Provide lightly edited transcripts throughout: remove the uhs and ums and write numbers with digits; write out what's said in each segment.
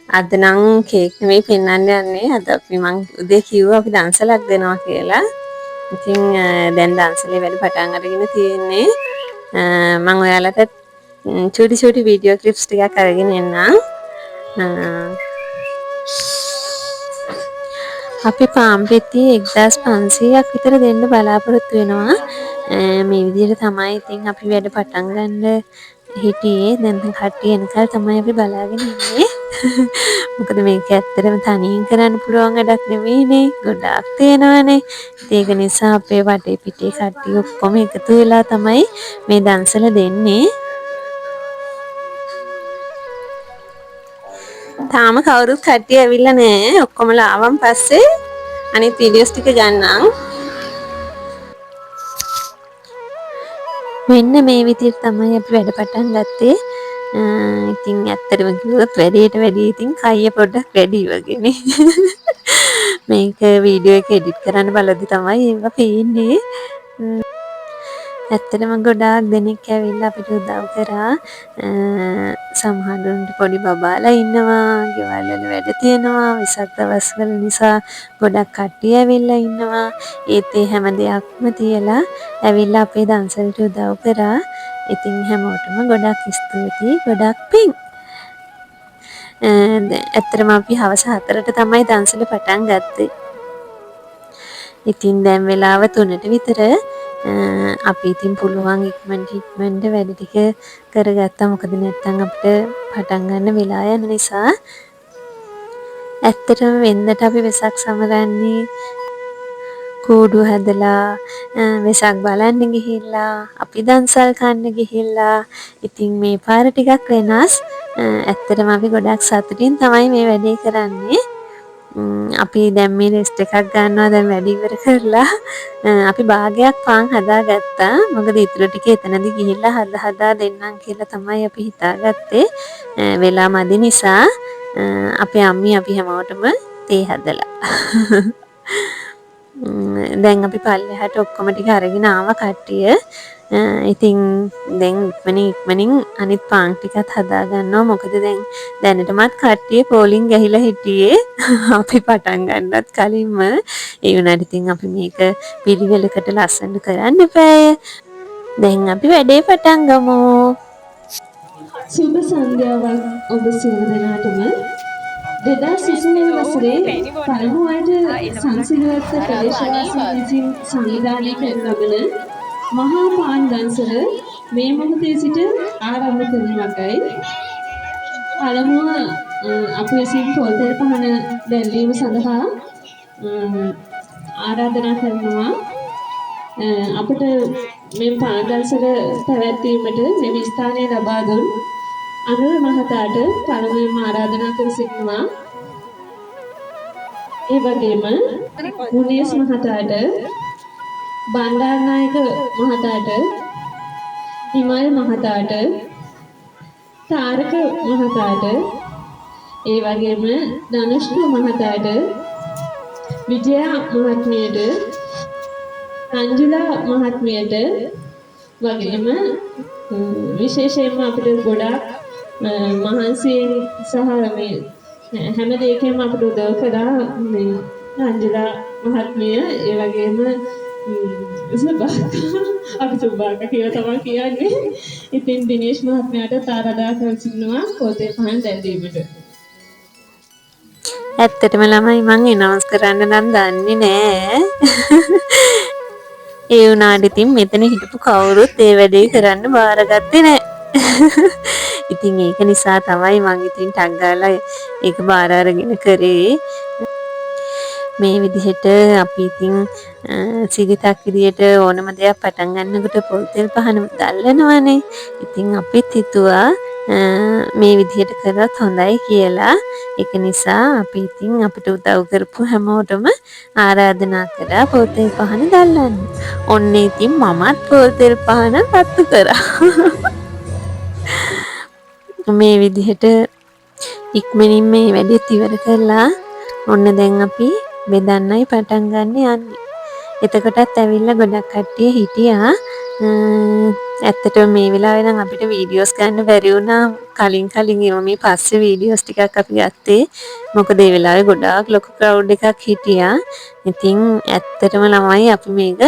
අද නම් කේක් නෙමෙයි පෙන්වන්න යන්නේ. අද අපි මං උදේ කිව්වා අපි දන්සලක් දෙනවා කියලා. ඉතින් දැන් දන්සලේ වැඩ පටන් අරගෙන තියෙන්නේ. මං ඔයාලට චූටි චූටි වීඩියෝ ක්ලිප්ස් ටිකක් අරගෙන එන්නම්. අපි පාන් පෙති 1500ක් විතර දෙන්න බලාපොරොත්තු වෙනවා. මේ විදිහට තමයි ඉතින් අපි වැඩ පටන් ගන්න හිටියේ. දැන් කට්ටිය එනකල් තමයි අපි බලාගෙන ඉන්නේ. මොකද මේක ඇත්තටම තනියෙන් කරන්න පුළුවන් වැඩක් නෙමෙයිනේ. ගොඩාක් තියෙනවනේ. ඉතින් ඒක නිසා අපේ වටේ පිටේ කට්ටිය ඔක්කොම එකතු වෙලා තමයි මේ දන්සල දෙන්නේ. තාම කවුරුත් කට්ටිය ඇවිල්ලා නෑ. ඔක්කොමලා ආවන් පස්සේ අනිත් වීඩියෝස් ටික ගන්නම්. මෙන්න මේ විදිහට තමයි අපි වැඩ පටන් ගත්තේ. ඉතින් ඇත්තටම කිව්වොත් වැඩේට වැඩි ඉතින් කයිය පොඩ්ඩක් වැඩි වගේනේ. මේක වීඩියෝ එක එඩිට් කරන්න බලද්දි තමයි ඒවා පේන්නේ. ඇත්තටම ගොඩාක් දෙනෙක් ඇවිල්ලා අපිට උදව් කරා. සමහරුන්ට පොඩි බබාලා ඉන්නවා, ගෙවල් වල වැඩ තියෙනවා, වෙසක් දවස්වල නිසා ගොඩක් කට්ටිය ඇවිල්ලා ඉන්නවා. ඒත් ඒ හැම දෙයක්ම තියලා ඇවිල්ලා අපේ දන්සලට උදව් කරා. ඉතින් හැමෝටම ගොඩක් ස්තුතියි, ගොඩක් පිං. ඇත්තටම අපි හවස 4ට තමයි දන්සල පටන් ගත්තේ. ඉතින් දැන් වෙලාව 3ට විතර. අපි ඉතින් පුළුවන් ඉක්මනට ඉක්මනට වැඩ ටික කරගත්තා. මොකද නැත්තම් අපිට පටන් ගන්න වෙලා යන නිසා. ඇත්තටම වෙනදට අපි වෙසක් සමරන්නේ කූඩු හදලා, වෙසක් බලන්න ගිහිල්ලා, අපි දන්සල් කන්න ගිහිල්ලා. ඉතින් මේ පාර ටිකක් වෙනස්. ඇත්තටම අපි ගොඩක් සතුටින් තමයි මේ වැඩේ කරන්නේ. අපි දැන් මේ රෙස්ට් එකක් ගන්නවා. දැන් වැඩ ඉවර කරලා අපි භාගයක් පාන් හදාගත්තා. මොකද ඉතුරු ටික එතනදි ගිහිල්ලා හද හදා දෙන්නම් කියලා තමයි අපි හිතාගත්තේ. වෙලා මදි නිසා අපේ අම්මි අපි හැමෝටම තේ හදලා. දැන් අපි පල්ලෙහාට ඔක්කොම ටික අරගෙන ආවා කට්ටිය. ඉතින් දැන් ඉක්මනින් ඉක්මනින් අනිත් පාන් ටිකත් හදා ගන්නවා. මොකද දැන් දැනටමත් කට්ටිය පෝලිං ගැහිලා හිටියේ අපි පටන් ගන්නත් කලින්ම. ඒ වුණාට ඉතින් අපි මේක පිළිවෙලකට ලස්සනට කරන්න එපාය. දැන් අපි වැඩේ පටන් ගමු. සුබ සන්ධ්‍යාවක් ඔබ සියලු දෙනාටම. 2024 වසරේ පළමුවට සංසිඳුවත්ත ප්‍රදේශවාසීන් විසින් සංවිධානය කරනු ලබන මහා පාන් දන්සල මේ මොහොතේ සිට ආරම්භ කරනු ලබයි. පළමුව අප විසින් පොල් තෙල් පහන දැල්වීම සඳහා ආරාධනා කරනවා. අපට මේ පාන් දන්සල පැවැත්වීමට මේ ස්ථානය ලබා දුන් අනුර මහතාට පළමුවෙන්ම ආරාධනා කර සිටිනවා. ඒ වගේම මුනේස් මහතාට, බණ්ඩාරනායක මහතාට, හිමල් මහතාට, තාරක මහතාට, ඒ වගේම ධනුෂ්ක මහතාට, විජයා මහත්මියට, රංජුලා මහත්මියට වගේම විශේෂයෙන්ම අපිට ගොඩාක් මහන්සියෙන් සහ මේ හැම දෙයකම අපිට උදව් කළා මේ රංජුලා මහත්මිය. ඒ වගේම සුබාකා, අපි සුබාකා කියලා තමයි කියන්නේ. ඉතින් දිනේෂ් මහත්මයාට ආරාධනා කර සිටිනවා පොතේ පහන් දැල්වීමට. ඇත්තටම ළමයි මං ඇනවුන්ස් කරන්න නම් දන්නේ නෑ. ඒ වුණාට ඉතින් මෙතන හිටපු කවුරුත් ඒ වැඩේ කරන්න බාරගත්තේ නෑ. ඉතින් ඒක නිසා තමයි මං ඉතින් ටක් ගාලා ඒක බාර අරගෙන කරේ. මේ විදිහට අපි ඉතින් සිරිතක් විදිහට ඕනම දෙයක් පටන් ගන්නකොට පොල් තෙල් පහන දැල්ලනවනේ. ඉතින් අපිත් හිතුවා මේ විදිහට කරත් හොඳයි කියලා. ඒක නිසා අපි ඉතින් අපිට උදව් කරපු හැමෝටම ආරාධනා කරා පොල් තෙල් පහන දැල්ලන්න. ඔන්න ඉතින් මමත් පොල් තෙල් පහන පත්තු කරා. මේ විදිහට ඉක්මනින් මේ වැඩෙත් ඉවර කරලා ඔන්න දැන් අපි බෙදන්නයි පටන් ගන්න යන්නේ. එතකොටත් ඇවිල්ලා ගොඩක් කට්ටිය හිටියා. ඇත්තටම මේ වෙලාවේ නම් අපිට වීඩියෝස් ගන්න බැරි වුණා. කලින් කලින් ඒවා මේ පස්සේ වීඩියෝස් ටිකක් අපි ගත්තේ. මොකද ඒ වෙලාවේ ගොඩාක් ලොකු ක්‍රවුඩ් එකක් හිටියා. ඉතින් ඇත්තටම ළමයි, අපි මේක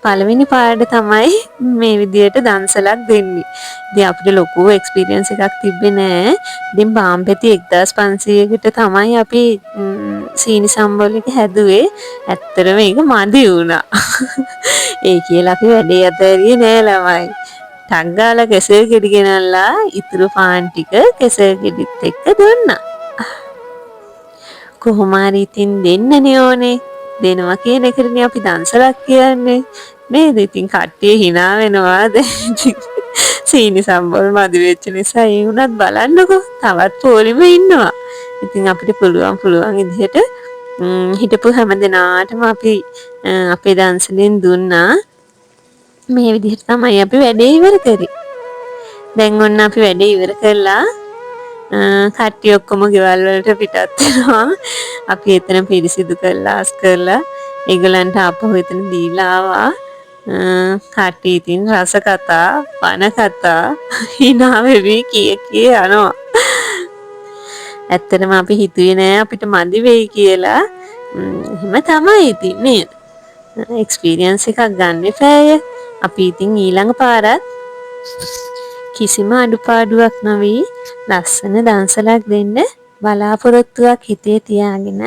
පළවෙනි පාරට තමයි මේ විදියට දන්සලක් දෙන්නේ. ඉතින් අපිට ලොකු එක්ස්පීරියන්ස් එකක් තිබ්බේ නෑ. ඉතින් පාන් පෙති 1500කට තමයි අපි සීනි සම්බෝල් එක හැදුවේ. ඇත්තටම ඒක මදි වුණා. ඒ කියලා අපි වැඩේ අතෑරියේ නෑ ළමයි. ටක් ගාලා කෙසෙල් ගෙඩි ගෙනල්ලා ඉතුරු පාන් ටික කෙසෙල් ගෙඩිත් එක්ක දුන්නා. කොහොම හරි ඉතින් දෙන්නනේ ඕනේ. දෙනවා කියන එකටනේ අපි දන්සලක් කියන්නේ. නේද? ඉතින් කට්ටිය හිනා වෙනවා දැන් ඉතින් සීනි සම්බෝල් මදි වෙච්ච නිසා. ඒ වුණත් බලන්නකෝ, තවත් පොලිම ඉන්නවා. ඉතින් අපිට පුළුවන් පුළුවන් විදිහට හිටපු හැම දෙනාටම අපි අපේ දන්සලෙන් දුන්නා. මේ විදිහට තමයි අපි වැඩේ ඉවර කරේ. දැන් ඔන්න අපි වැඩේ ඉවර කරලා කට්ටිය ඔක්කොම ගෙවල් වලට පිටත් වෙනවා. අපි එතන පිරිසිදු කරලා, අස් කරලා, ඒගොල්ලන්ට ආපහු එතන දීලා ආවා. කට්ටිය ඉතින් රස කතා, බන කතා, හිනා වෙවි කිය කිය යනවා. ඇත්තටම අපි හිතුවේ නෑ අපිට මදි වෙයි කියලා. එහෙම තමයි ඉතින්, නේද? එක්ස්පීරියන්ස් එකක් ගන්න එපාය. අපි ඉතින් ඊළඟ පාරත් කිසිම අඩුපාඩුවක් නොවී ලස්සන දන්සලක් දෙන්න බලාපොරොත්තුවක් හිතේ තියාගෙන,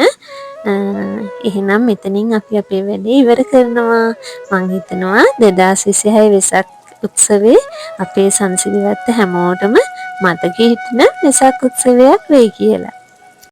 එහෙනම් මෙතනින් අපි අපේ වැඩේ ඉවර කරනවා. මං හිතනවා 2026 වෙසක් උත්සවේ අපේ සන්සිරිවත්ත හැමෝටම මතක හිටින වෙසක් උත්සවයක් වෙයි කියලා.